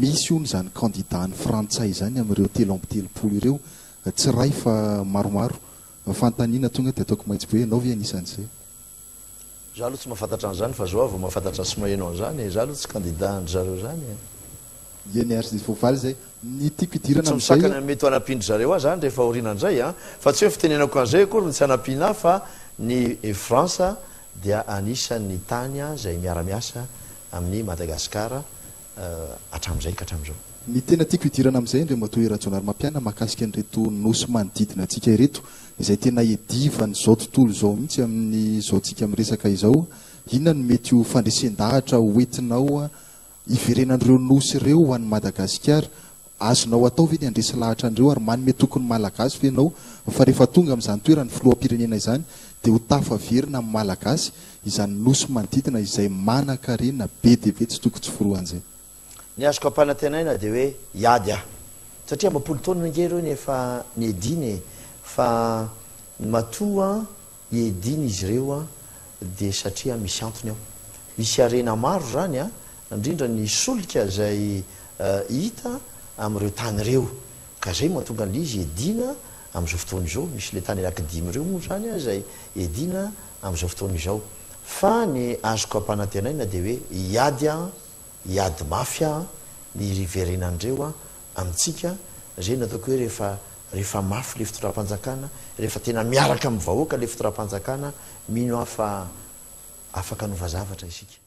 Misy hono izany candidat-n'ny frantsay izany amin'ireo 33 ireo, tsy iray fa maromaro. Fanontaniana tonga dia ataoko mahitsy be hoe ianao ve anisan'izay? Za aloha tsy mahafantatra an'izany fa zao aho vao mahafantatra sy maheno an'izany e! Za aloha tsy candidat an-dry zareo izany e! Eny ary zay voavaly izay. Ny tiako hidirana Tsy amin'izay. misakana ny mety ho hanampian-dry zareo ahy izany rehefa aoriana indray an! Fa tsy hoe fitenenako an'izay akory no tsy hanampiana ahy fa ny France dia anisan'ny tany izay miara-miasa amin'i Madagasikara hatramin'izay ka hatramin'izao. Ny tena tiako hidirana amin'izay Andriamatoa Hery Rajaonarimampianina mahakasika an'ireto nosy manodidina antsika ireto izay tena iadivan'izao tontolo izao mihitsy amin'izao tsika miresaka izao, inona no mety ho fandresen-dahatra ho entinao hiverenan'ireo nosy ireo ho an'i Madagasikara? Azonao atao ve ny handresy lahatra an'ireo ary manome toky ny Malagasy ve ianao fa rehefa tonga amin'izany toeran'ny filoham-pirenena izany dia ho tafaverina amin'ny Malagasy izany nosy manodidina izay manan-karena be dia be tsy tokony tsy forohan'izay? Ny azoko ampanantenaina dia hoe hiady aho. Satria amam-polo taona ange ireo no efa niadiana e! Fa matoa iadiana izy ireo dia satria misy antony ao. Misy harena maro izany an, indrindra ny solika izay hita amin'ireo tany ireo. Ka izay no mahatonga an'ilay izy iadiana amin'izao fotoana izao. Misy ilay tany anankidimy ireo moa izany izay iadiana amin'izao fotoana izao. Fa ny azoko ampanantenaina dia hoe hiady aho, hiady mafy aho ny hiverenan'ireo amintsika, izay no ataoko hoe rehefa rehefa mafy ilay fitondram-panjakana, rehefa tena miaraka amin'ny vahoaka ilay fitondram-panjakana, mino aho fa afaka hanova zavatra isika.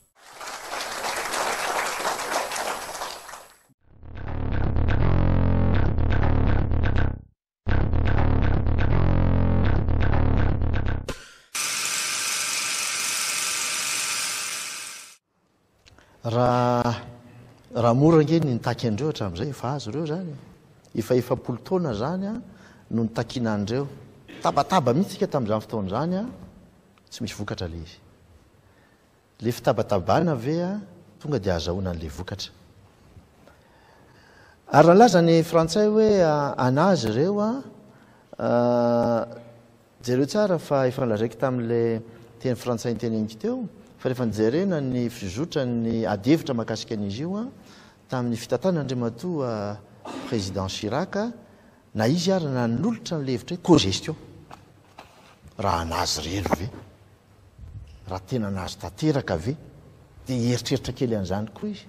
Raha raha mora ange ny nitaky an'ireo hatramin'izay, efa azo ireo izany e. Efa 40 taona izany an no nitakiana an'ireo. Tabataba mihitsy isika tamin'izany fotoana izany an, tsy misy vokatra ilay izy. Le fitabatabana ve a tonga dia azahoana an'le vokatra? Ary nalaza ny frantsay hoe anazy ireo a, jereo tsara fa efa nolazaiko tamin'le teny frantsay niteneniko teo fa rehefa nijerena ny fizotran'ny adihevitra mahakasika an'izy io a, tamin'ny fitantanan'Andriamatoa Président Chirac na izy ary nanolotra an'le hevitra hoe co-gestion, raha anazy irery ve? Raha tena nahazo tanteraka ve? Dia hieritreritra kely an'izany koa izy.